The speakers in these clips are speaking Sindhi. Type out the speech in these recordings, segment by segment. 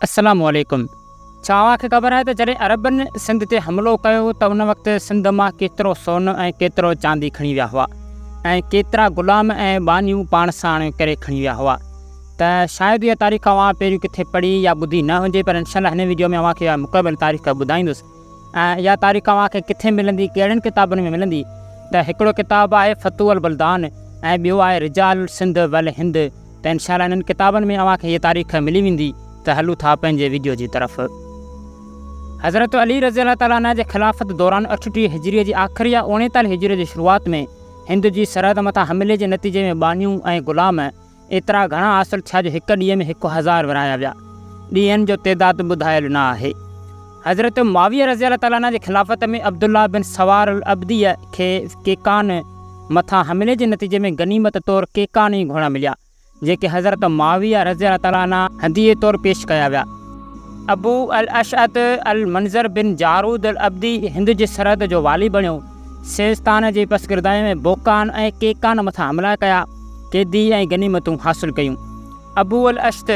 السلام عليڪم ڇا اوهان کي خبر آهي ته جڏهن عربن سنڌ تي حملو ڪيو ته ان وقت سنڌ مان ڪيترو سون ۽ ڪيترو چاندي کڻي ويا هئا ۽ ڪيترا غلام ۽ ٻانهيون پاڻ ساڻ ڪري کڻي ويا هئا ته شايد اها تاريخ اوهان پهريون ڪٿي پڙهي يا ٻڌي نه هجي پر انشاء الله هن ويڊيو ۾ اوهان کي اها مڪمل تاريخ ٻڌائيندس ۽ اها تاريخ اوهان کي ڪٿي ملندي ڪهڙن ڪتابن ۾ ملندي ته هڪڙو ڪتاب آهي فتوح البلدان ۽ ٻيو آهي رجال السنڌ والهند ته انشاء الله انهن ڪتابن ۾ اوهان کي هيء تاريخ ملي ويندي ته هلون ٿا پنهنجي ويڊيو جي طرف. حضرت علي رضي الله تعالٰي عنه جي خلافت دوران 38 هجريء جي آخر يا 39 هجريء جي شروعات ۾ هند جي سرحد مٿان حملي جي نتيجي ۾ ٻانهيون ۽ غلام ايترا گهڻا حاصل ٿيا جو هڪ ڏينهن ۾ 1000 ورهايا ويا. ڏينهن جو تعداد ٻڌايل نه آهي. حضرت معاويه رضي الله تعالٰي عنه جي خلافت ۾ عبدالله بن سوار العبديء کي ڪيڪان مٿان حملي جي نتيجي ۾ غنيمت طور ڪيڪاني گهوڙا مليا، جيڪي حضرت معاويه رضي الله تعالٰي عنه هديي طور پيش ڪيا ويا. ابو الاشعث المنذر بن جارود العبدي هند جي سرحد جو والي بڻيو. سيستان جي پسگردائيء ۾ بوڪان ۽ ڪيڪان مٿان حملا ڪيا. قيدي ۽ غنيمتون حاصل ڪيون. ابو الاشت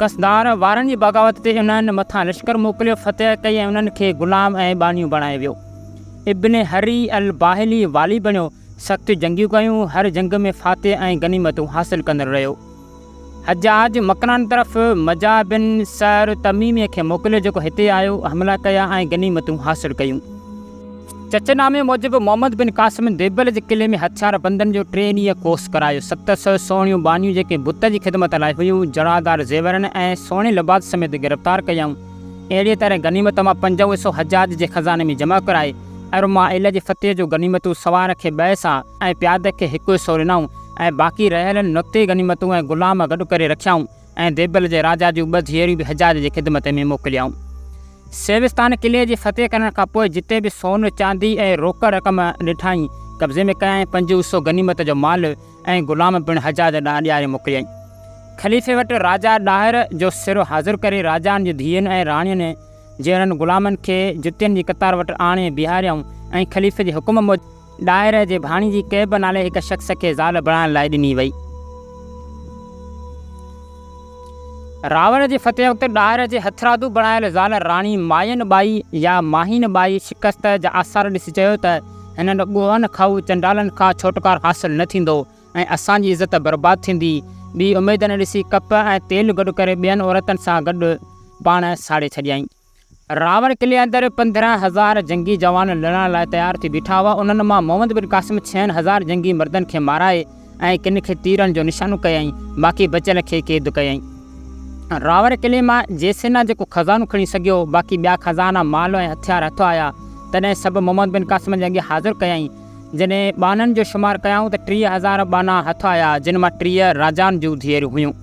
قصدار وارن جي بغاوت تي انهن مٿان لشڪر موڪليو، فتح ڪئي ۽ انهن کي غلام ۽ ٻانهيون بڻايو ويو. ابن حري الباهلي والي بڻيو، سخت جنگيون ڪيون، هر جنگ ۾ فاتح ۽ غنيمتون حاصل ڪندڙ رهيو. حجاج مڪران طرف مجاع بن سعر تميميء کي موڪليو، جيڪو هتي آيو، حملا ڪيا ۽ غنيمتون حاصل ڪيون. چچ نامي موجب محمد بن قاسم ديبل جي قلعي ۾ هٿيار بندن جو ٽي ڏينهن ڪوس ڪرايو. 700 سهڻيون ٻانهيون جيڪي بت جي خدمت لاء هيون، جڙادار زيورن ۽ سهڻي لباس سميت گرفتار ڪيائون. اهڙيء طرح غنيمت مان پنجون حصو حجاج جي خزاني ۾ جمع ڪرائي، ارما ايل جي فتح جو غنيمتون سوار کي ٻه حصا ۽ پياده کي هڪ حصو ڏنائون ۽ باقي رهيل نقدي غنيمتون ۽ غلام گڏ ڪري رکيائون ۽ ديبل جي راجا جون ٻه ڌيئريون به حجاج جي خدمت ۾ موڪليائون. سيوستان قلعي جي فتح ڪرڻ کان پوء جتي به سون، چاندي ۽ روڪڙ رقم ڏٺائين، قبضي ۾ ڪيائين. پنجون حصو غنيمت جو مال ۽ غلام پڻ حجاج ڏانهن ڏياري موڪليائين. خليفي وٽ راجا ڏاهر جو سر حاضر ڪري راجائن جي ڌيئن ۽ راڻين جهڙن غلامن کي جتين جي قطار وٽ آڻي بيهاريائون ۽ خليفي جي حڪم موجب ڏاهر جي ڀاڻيجي ڪعب نالي هڪ شخص کي زال بڻائڻ لاء ڏني وئي. راوڙ جي فتح وقت ڏاهر جي هٿرادو بڻايل زال راڻي ماين ٻائي يا ماهين ٻائي شڪست جا آثار ڏسي چيو ته هنن ڳوهن کائو چنڊالن کان ڇوٽڪار حاصل نه ٿيندو ۽ اسان جي عزت برباد ٿيندي. ٻي اميد نه ڏسي ڪپهه ۽ تيل گڏ ڪري ٻين عورتن سان گڏ پاڻ ساڙي ڇڏيائين. راوڙ قلعي اندر 15,000 جنگي جوان لڙڻ لاء تيار ٿي بيٺا هئا. انهن مان محمد بن قاسم ڇهن هزار جنگي مردن کي مارائي ۽ ڪن کي تيرن جو نشانو ڪيائين، باقي بچيل کي قيد ڪيائين. راوڙ قلعي مان جيسينا جيڪو خزانو کڻي سگهيو، باقي ٻيا خزانا، مال ۽ هٿيار هٿ آيا، تڏهن سڀ محمد بن قاسم جي اڳيان حاضر ڪيائين. جڏهن ٻانهن جو شمار ڪيائون ته 30,000 ٻانها هٿ آيا، جن مان 30 راجائن جون ڌيئريون هيون.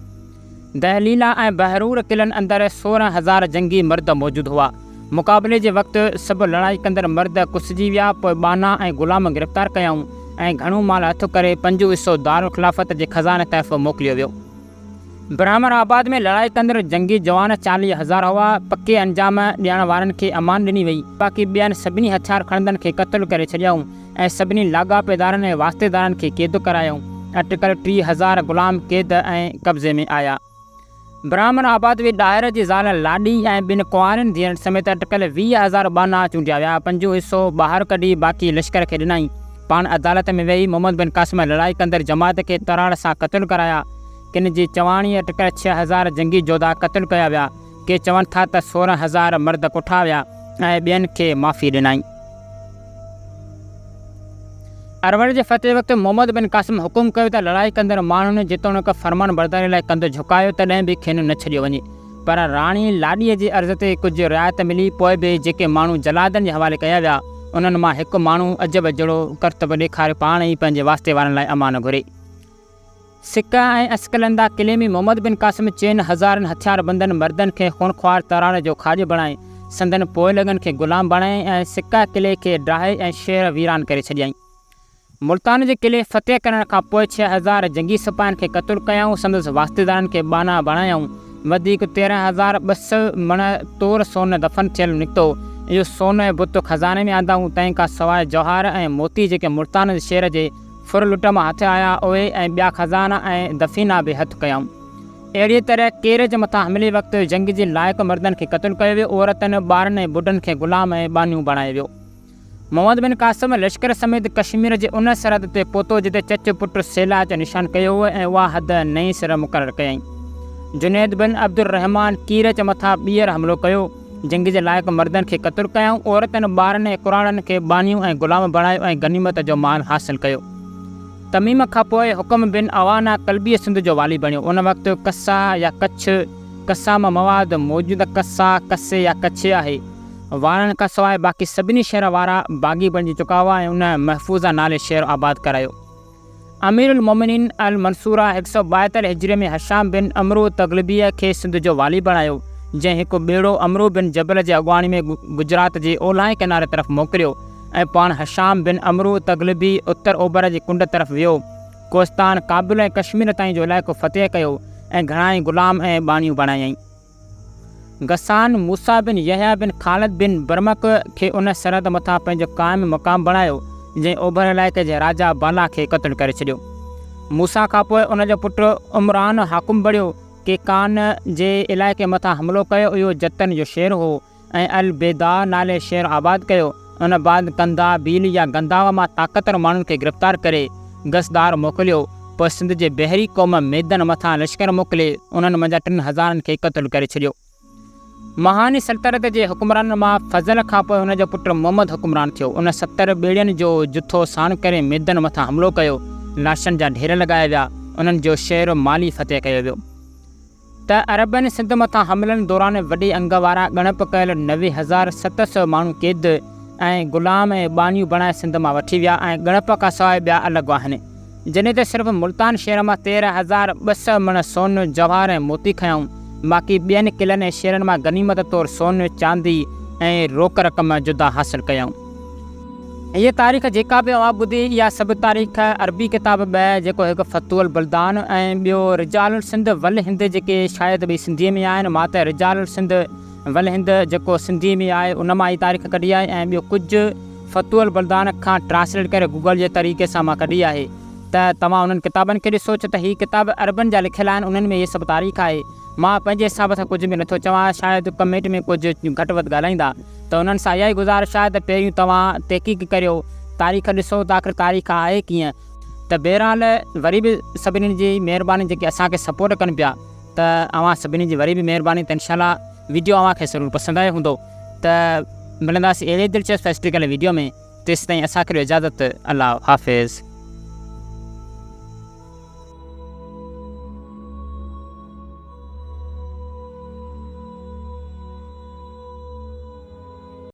دهليلا ۽ بهرور قلعن اندر 16,000 جنگي مرد موجود هئا. مقابلي جي وقت سڀ لڙائي ڪندڙ مرد ڪسجي ويا، پوء ٻانها ۽ غلام گرفتار ڪيائون ۽ گهڻو مال هٿ ڪري پنجون حصو دارالخلافت جي خزاني طرف موڪليو ويو. برهمڻ آباد ۾ لڙائي ڪندڙ جنگي جوان 40,000 هئا. پڪي انجام ڏيڻ وارن کي امان ڏني وئي، باقي ٻين سڀني هٿيار کڻندڙن کي قتل ڪري ڇڏيائون. ۽ سڀني لاڳاپيدارن ۽ واسطيدارن کي قيد ڪرايائون. اٽڪل 3000 غلام قيد ۽ قبضي ۾ آيا. براهمڻ آباد ۾ ڏاهر جي زال لاڏي ۽ ٻن ڪنوارين ڌيئرن سميت اٽڪل 20,000 ٻانها چونڊيا ويا. پنجون حصو ٻاهر ڪڍي باقي لشڪر کي ڏنائين. پاڻ عدالت ۾ ويهي محمد بن قاسم لڙائي ڪندڙ جماعت کي تراڙ سان قتل ڪرايا. ڪن جي چواڻي اٽڪل 6000 جنگي جوڌا قتل ڪيا ويا. ڪي چون ٿا ته 16,000 مرد ڪٺا ويا ۽ ٻين کي معافي ڏنائين. اروڙ جي فتح وقت محمد بن قاسم حڪم ڪيو ته لڙائي ڪندڙ ماڻهن جيتوڻيڪ فرمانبرداري لاء ڪنڌ جهڪايو تڏهن به کين نه ڇڏيو وڃي. پر راڻي لاڏيء جي عرض تي ڪجهه رعايت ملي پوء به جيڪي ماڻهو جلادن جي حوالي ڪيا ويا انهن مان هڪ ماڻهو عجب جهڙو ڪرتب ڏيکاري پاڻ ئي پنهنجي واسطي وارن لاء امان گهري. سڪه ۽ اسڪلنده قلعي ۾ محمد بن قاسم چئن هزارن هٿياربندن مردن کي خونخوار تراڙ جو کاڄ بڻائي، سندن پوئلڳن کي غلام بڻائي ۽ سڪه قلعي کي ڊاهي ۽ شهر ويران ڪري ڇڏيائين. ملتان جي قلعي فتح ڪرڻ کان پوء 6000 جنگي سپاهين کي قتل ڪيائون، سندس واسطيدارن کي ٻانها بڻايائون. وڌيڪ 13,200 مڻ تور سون دفن ٿيل نڪتو. اهو سون ۽ بت خزاني ۾ آندائون، تنهن کان سواء جواهر ۽ موتي جيڪي ملتان جي شهر جي ڦر لٽ مان هٿ آيا، اهي ۽ ٻيا خزانا ۽ دفينا به هٿ ڪيائون. اهڙيء طرح ڪيرج مٿان حملي وقت جنگ جي لائق مردن کي قتل ڪيو ويو، عورتن، ٻارن ۽ ٻڍن کي غلام ۽ ٻانهيون بڻايو ويو. محمد بن قاسم لشڪر سميت ڪشمير جي ان سرحد تي پهتو جتي چچ پٽ سيلاچ نشان ڪيو هو ۽ اها حد نئين سر مقرر ڪيائين. جنيد بن عبدالرحمان ڪيرج مٿان ٻيهر حملو ڪيو. جنگ جي لائق مردن کي قتل ڪيائون، عورتن، ٻارن ۽ ڪراڙن کي ٻانهيون ۽ غلام بڻايو ۽ غنيمت جو مال حاصل ڪيو. تميم کان پوء حڪم بن عوانه ڪلبيء سنڌ جو والي بڻيو. ان وقت قصه يا ڪڇ، قصه مان مواد، موجوده قصه، قصي يا ڪڇي آهي. وارن کان سواء باقي سڀني شهر وارا باغي بڻجي چڪا هئا ۽ ان محفوظه نالي شهر آباد ڪرايو. امير المومنين المنصوره هڪ سؤ 72 هجريء ۾ هشام بن عمرو تغلبيء کي سنڌ جو والي بڻايو، جنهن هڪ ٻيڙو عمرو بن جبل جي اڳواڻي ۾ گجرات جي اولهائين ڪناري طرف موڪليو ۽ پاڻ هشام بن عمرو تغلبي اتر اوڀر جي ڪنڊ طرف ويو. ڪوهستان، ڪابل ۽ ڪشمير تائين جو علائقو فتح ڪيو ۽ گهڻائي غلام ۽ ٻانهيون بڻايائين. غسان، موسيٰ بن يحيٰ بن خالد بن برمڪ کي ان سرحد مٿان پنهنجو قائم مقام بڻايو، جنهن اوڀر علائقي جي راجا بالا کي قتل ڪري ڇڏيو. موسيٰ کان پوء ان جو پٽ عمران حاڪم بڻيو. ڪيڪان جي علائقي مٿان حملو ڪيو، اهو جتن جو شهر هو. ۽ البيداء نالي شهر آباد ڪيو. ان بعد قندا بيل يا گنداوه مان طاقتور ماڻهن کي گرفتار ڪري گسدار موڪليو. پوء سنڌ جي بحري قوم ميدن مٿان لشڪر موڪلي انهن منجهان ٽن هزارن کي قتل ڪري ڇڏيو. مهاني سلطنت جي حڪمرانن مان فضل کان پوء ان جو پٽ محمد حڪمران ٿيو. ان 70 ٻيڙين جو جٿو ساڻ ڪري ميدن مٿان حملو ڪيو. لاشن جا ڍير لڳايا ويا. انهن جو شهر مالي فتح ڪيو ويو. ته عربن سنڌ مٿان حملن دوران وڏي انگ وارا ڳڻپ ڪيل 9700 ماڻهو قيد ۽ غلام ۽ ٻانهيون بڻائي سنڌ مان وٺي ويا ۽ ڳڻپ کان سواء ٻيا الڳ آهن. جڏهن ته صرف ملتان شهر مان 13200 مڻ سون، جواهر ۽ موتي کنيائون. باقي ٻين قلعن ۽ شهرن مان غنيمت طور سون، چاندي ۽ روڪ رقم جدا حاصل ڪيائون. هيء تاريخ جيڪا به اوهان ٻڌي، اها سڀ تاريخ عربي ڪتاب ٻه، جيڪو هڪ فتوح البلدان ۽ ٻيو رجال السنڌ والهند جيڪي شايد ٻئي سنڌيء ۾ آهن. مان ته رجال السنڌ والهند جيڪو سنڌيء ۾ آهي، ان مان هي تاريخ ڪڍي آهي ۽ ٻيو ڪجهه فتوح البلدان کان ٽرانسليٽ ڪري گوگل جي طريقي سان مان ڪڍي آهي ته توهان انهن ڪتابن کي ڏسو ڇو ته هي ڪتاب عربن جا لکيل آهن، انهن ۾ هيء سڀ تاريخ آهي. مان پنهنجي حساب سان ڪجهه به نٿو چوان، شايد ڪمينٽ ۾ ڪجهه گهٽ وڌ ڳالهائيندا ته انهن سان اها ئي گذارش آهي ته پهريون توهان تحقيق ڪريو، تاريخ ڏسو ته آخر تاريخ آهي ڪيئن؟ ته بهرحال وري به سڀني جي مهرباني جيڪي اسان کي سپورٽ ڪن پيا ته اوهان سڀني جي وري به مهرباني ته انشاء الله ويڊيو اوهان کي ضرور پسند آيو هوندو ته ملنداسين اهڙي دلچسپ هسٽريڪل ويڊيو ۾ تيستائين اسان کي ڏيو اجازت الله حافظ.